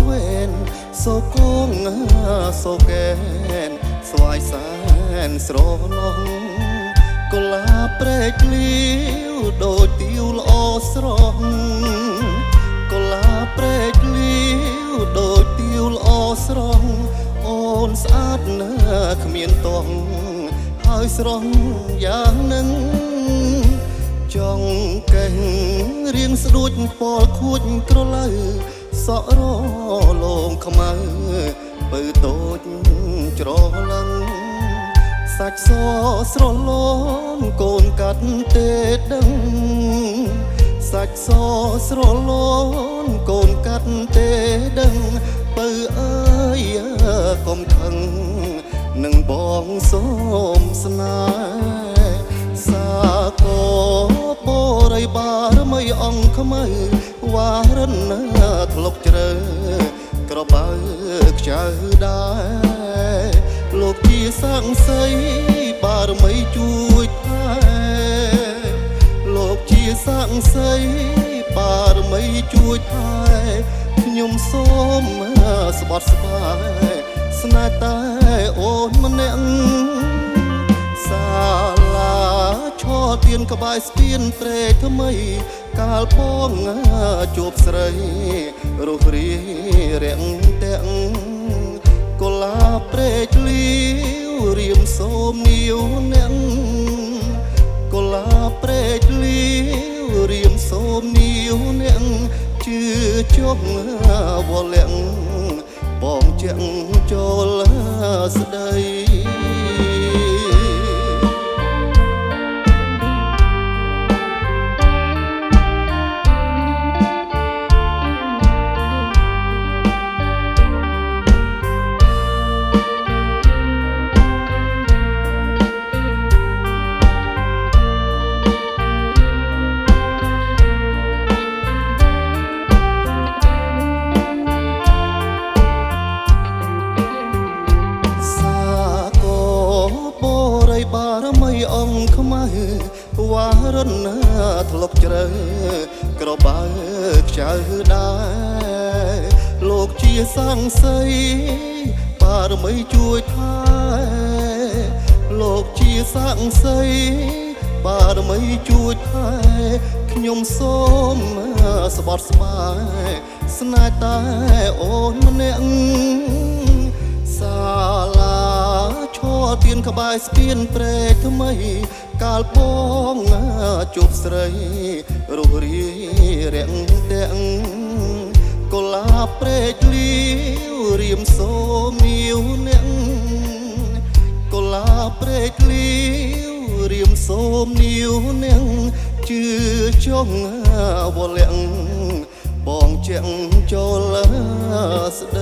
វេនសូកងសូកែនស្វាយសែនស្រណោះកុលាព្រែកលាវដូចទាវល្អស្រស់កុលាព្រែកលាវដូចទាវល្អស្រស់អូនស្អាតណាស់គ្មានតងហើយស្រស់យ៉ាងនឹងចង់កេះរៀងស្ដួចពលខួចក្រឡៅសក់រលោងខ្មៅពៅតូចច្រឡឹងសាច់សស្រលនកូនកាត់ទេដឹងសាច់សស្រលនកូនកាត់ទេដឹងពៅអើយកុំខឹងនឹងបងសូមស្នេហ៍សាកបរិបារមីអង្គខ្មៅវារិនធ្លុកជ្រើក្របើខ្ចៅដែរលោកជាសាំងសីបារមីជួយថែលោកជាសាំងសីបារមីជួយថែខ្ញុំសូមស្បត់ស្បាយស្នេហ៍តែអូនម្នាក់សាលាឈរទៀនក្បែរស្ពានព្រែកថ្មីកាលបងជួបស្រីរស់រារាំងតាំងកុលាព្រែកលាវរៀមសូមនីវអ្នកកុលាព្រែកលាវរៀមសូមនីវអ្នកជឿចុះវលៀងបងជាងចូលស្ដីបារមីអង្គខ្មៅវារិនធ្លុកជ្រៅក្របើខ្ចៅដែរលោកជាសាំងសីបារមីជួយថែលោកជាសាំងសីបារមីជួយថែខ្ញុំសូមស្បត់ស្បាយស្នេហ៍តែអូនម្នាក់សាលាឈរទៀនក្បែរស្ពានព្រែកថ្មីកាលបងជួបស្រីរស់រារាំងតាំងកុលាព្រែកលាវរៀមសូមនីវអ្នកកុលាព្រែកលាវរៀមសូមនីវអ្នកជឿចុងវលៀងបងជាងចូលស្ដី